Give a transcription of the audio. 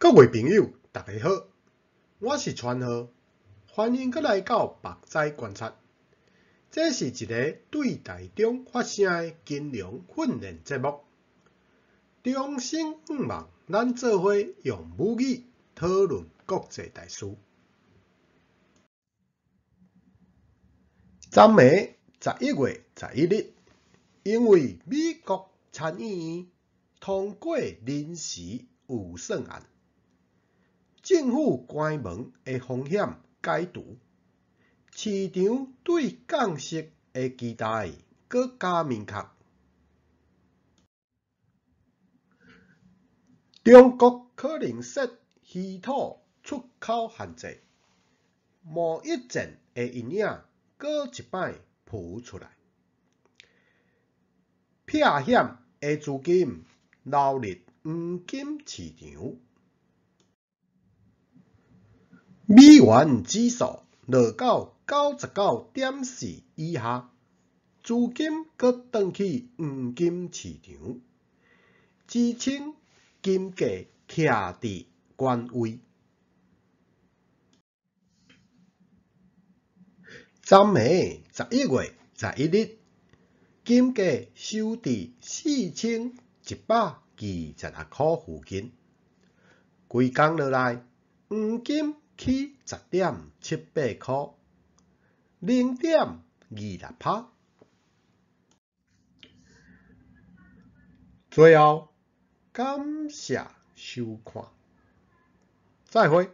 各位朋友，大家好，我是川浩，歡迎閣來到目屎觀察。這是一个對台中發聲的金融訓練節目。衷心向望咱做伙用母語討論國際大事。昨暝11月11日，因為美國參議院通過臨時預算案，政府關門的風險解除，市場對降息的期待閣加明確。中國可能設稀土出口限制，貿易戰的陰影閣一擺浮出來。避險的資金流入黃金市場，美元指數落到99.4以下，資金閣轉去黃金市場，支撐金價徛佇原位。昨暝11月11日，金價收佇4126箍附近。規工落來，黃金起10.78箍，0.26%。最後，感謝收看，再會。